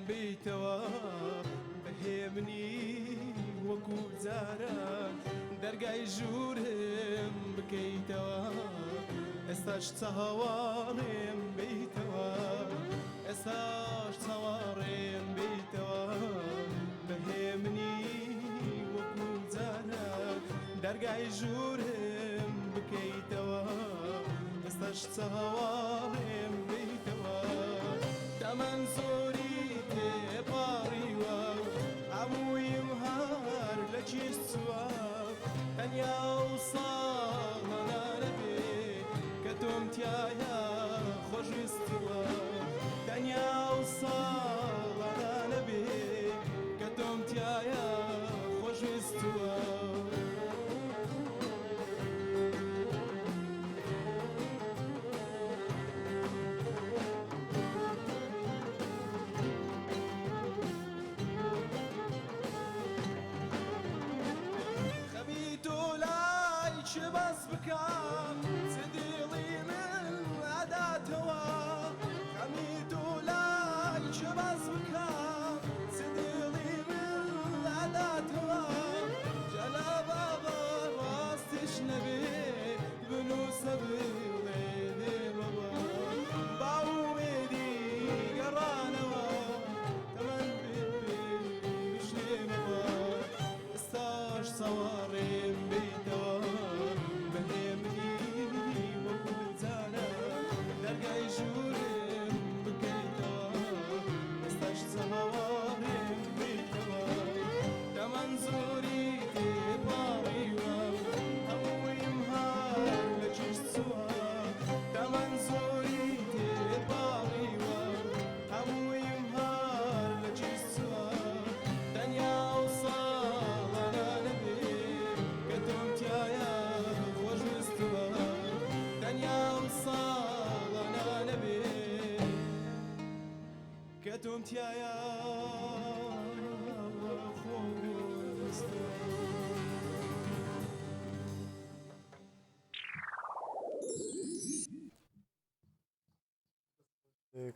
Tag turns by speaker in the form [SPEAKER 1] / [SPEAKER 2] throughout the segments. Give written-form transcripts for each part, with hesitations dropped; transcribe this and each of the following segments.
[SPEAKER 1] بیتەوە بە هێمنی وەکو جاران دەرگای ژوورم بکەیتەوە ئێستاش چاوەڕێم بیتەوە ئێستاش چاوەڕێم بیتەوە بە هێمنی وەکو جاران دەرگای ژوورم بکەیتەوە ئێستاش چاوەڕێم بیتەوە تەمەن زۆری تێپەڕیوە هەموویم هەر لە کیس چووە تەنیا ئەو ساڵانە نەبێ کە تۆم تیایا خۆشویستووە تەنیا ئەو ساڵانە نەبێ کە تۆم تیایا خۆشویستووە. خەمی تۆ لای کێ باس بکەم چ دڵی من ئەداتەوە خەمی تۆ لای کێ باس بکەم چ دڵی من ئەداتەوە جەلا بابا ڕاستیش نەبێ بنووسە بڵێ دێمەوە با ئومێدی گەڕانەوە تەمەن بشێمەوە ئێستاش چاوەڕێم بێیتەوە بە هێمنی وەکو جاران دەرگای ژوورم بکەیتەوە ئێستاش چاوەڕێم بێیتەوە تەمەن زۆری تێپەڕیوە هەموویم هەر لە کیس چووە تەمەن زۆری تێپەڕیوە هەموویم هەر لە کیس چووە تەنیا ئەو ساڵانە نەبێ کە تۆم تیایا خۆشویستووە تەنیا ئەو ساڵانە نەبێ کە تۆم تیایا خۆشویستووە.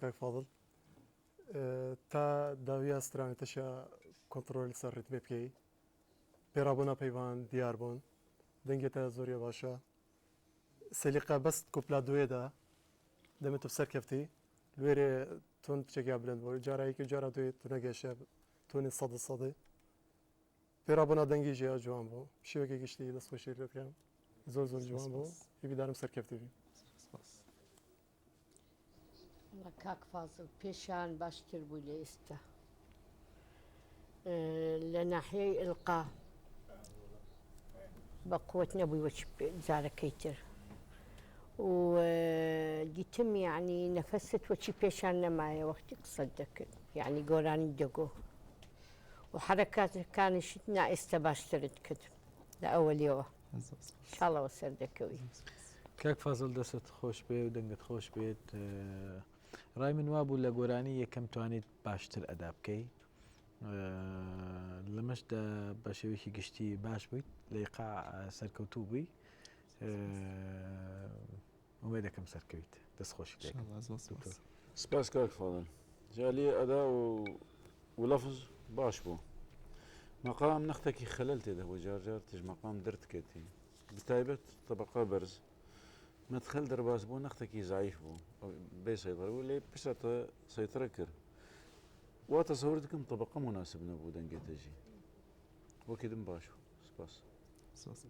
[SPEAKER 2] کاک فاضل تا داویا سترانە تەشە کۆنتڕۆل سەر ڕیتمێ بکەی پێڕابوونا پەیوان دیار بوون دەنگێتە زۆریە باشە سەلیقە بەست کۆپلا دوێدا دەمێت تۆ سەرکەفتی لێرێ تۆن چێکیا بلند بۆ جارایەکی جارا دوێ تو نەگەشە تۆنی سەد سەدی پێڕابوونا دەنگی ژیا جوان بوو شێوەکە گشتی دەستخۆشی لێ بکەم زۆر زۆر جوان بوو هیویدارم سەرکەفتی بی.
[SPEAKER 3] سپاس.
[SPEAKER 4] وەڵا کاک فازڵ پێشان باشتر بووی لە ئێستا لە ناحیەی ئیلقا بە قوت نەبووی وەچ جارەکەی تر و دیتم یعنی نەفەست وەچی پێشان نەمایە وەختی قسەت دەکرد یعنی گۆرانی دەگۆ و حرەکاتەکانیشت نا ئێستا باشترت کرد لە ئەوەلیەوە شاڵەوە سەر دەکەوی.
[SPEAKER 5] کاک فازڵ دەستت خۆش بێ و دەنگت خۆش بێت ڕای من وابوو لە گۆرانی یەکەم توانیت باشتر ئەدا بکەی لەمەشدا بە شێوەیەکی گشتی باش بوویت لە ئیقاع سەرکەوتوو بووی ئومێد دەکەم سەرکەویت دەست خۆشی لێ دکتۆر.
[SPEAKER 6] سپاس کاک فاضل جا لێ ئەدا و ولەفز باش بوو مەقام نەختێکی خەلەل تێدا بوو جار جار تژ مەقام دەردکەتی بتایبەت تەبقە بەرز مەدخەل دەرباز بوو نەختێکی زعیف بوو بێ سەیتەرە بوو لێ پشتە سەیتەرە کرد وا تەسەور دکەم تەبقە مناسب نەبوو دەنگێ تەژی وەکی دم باش بوو سپاس.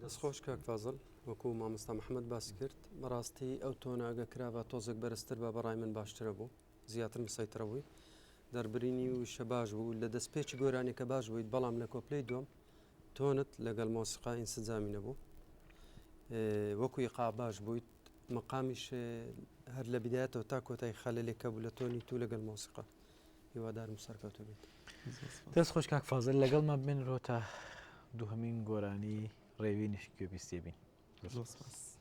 [SPEAKER 2] دەست خۆش کاک فازل وەکو مامۆستا محمد باسی کرد بەڕاستی ئەو تۆنە ئەگە کرابا تۆزێک بەرزتر با بەڕای من باشترە بوو زیاتر مسەیترە بووی دەربرینی وشە باش بوو لە دەستپێکی گۆرانیەکە باش بوویت بەڵام لە کۆپلەی دووەم تۆنت لەگەڵ مۆسیقا ئینسجامی نەبوو وەکو ئیقاع باش بوویت مەقامیش هەر لە بدایەتەوە تا کۆتایی خەلەلێک هەبوو لە تۆنی تو لەگەڵ مۆسیقا هیوادارم سەرکەوتوو بیت.
[SPEAKER 5] دەست خۆش کاک فازل لەگەڵمان بمێنەرەوە تا دووهەمین گۆرانی ڕێوی نیش گوێبیستێ بین.
[SPEAKER 3] زۆر سپاس.